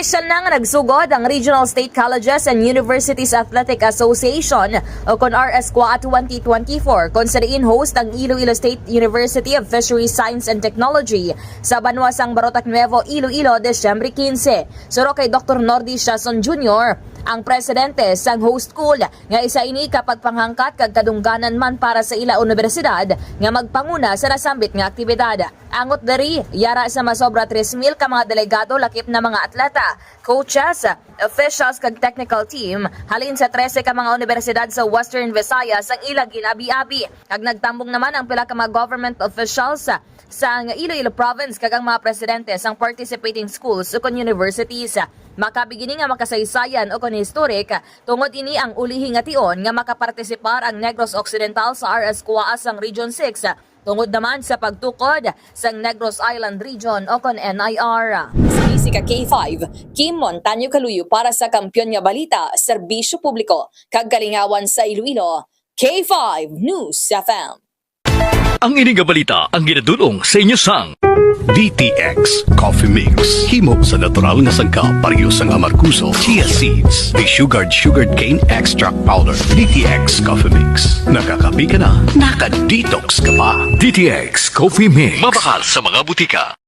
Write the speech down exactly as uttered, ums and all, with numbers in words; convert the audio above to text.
Opisyal na nga nagsugod ang Regional State Colleges and Universities Athletic Association o kon R S COAA twenty twenty-four, kung sa diin host ang Iloilo State University of Fisheries Science and Technology sa banwa sang Barotac Nuevo, Iloilo, Disyembre quince. Suro kay Doktor Nordy Siason Junior, ang presidente sang host school, nga isa ini ka pagpanghangkat kag kadungganan man para sa ila universidad nga magpanguna sa nasambit nga aktibidad. Angot diri, yara sa masobra tres mil ka mga delegado, lakip na mga atleta, coaches, officials, kag technical team halin sa trese ka mga universidad sa Western Visayas ang ila gin-abi-abi. Kag nagtambong naman ang pila ka mga government officials sa Iloilo Province kag ang mga presidente sang participating schools ukon universities. Makabig ini nga makasaysayan ukon historic, tungod ini ang ulihi nga tion nga makapartisipar ang Negros Occidental sa R S COAA sang Region six, tungod naman sa pagtukod sang Negros Island Region ukon N I R. Busy ka K five, Kim Montaño Kaluyo para sa Kampiyon nga Balita, Serbisyo Publiko, kag Kalingawan sa Iloilo, K five News F M. Ang ini nga balita ang ginadul-ong sa inyo sang D T X Coffee Mix. Himo sa natural nga sangkap, pareho sang amargoso, chia seeds, desugared sugarcane extract powder. D T X Coffee Mix. Nakakape ka na, naka-detox ka pa. D T X Coffee Mix. Mabakal sa mga butika.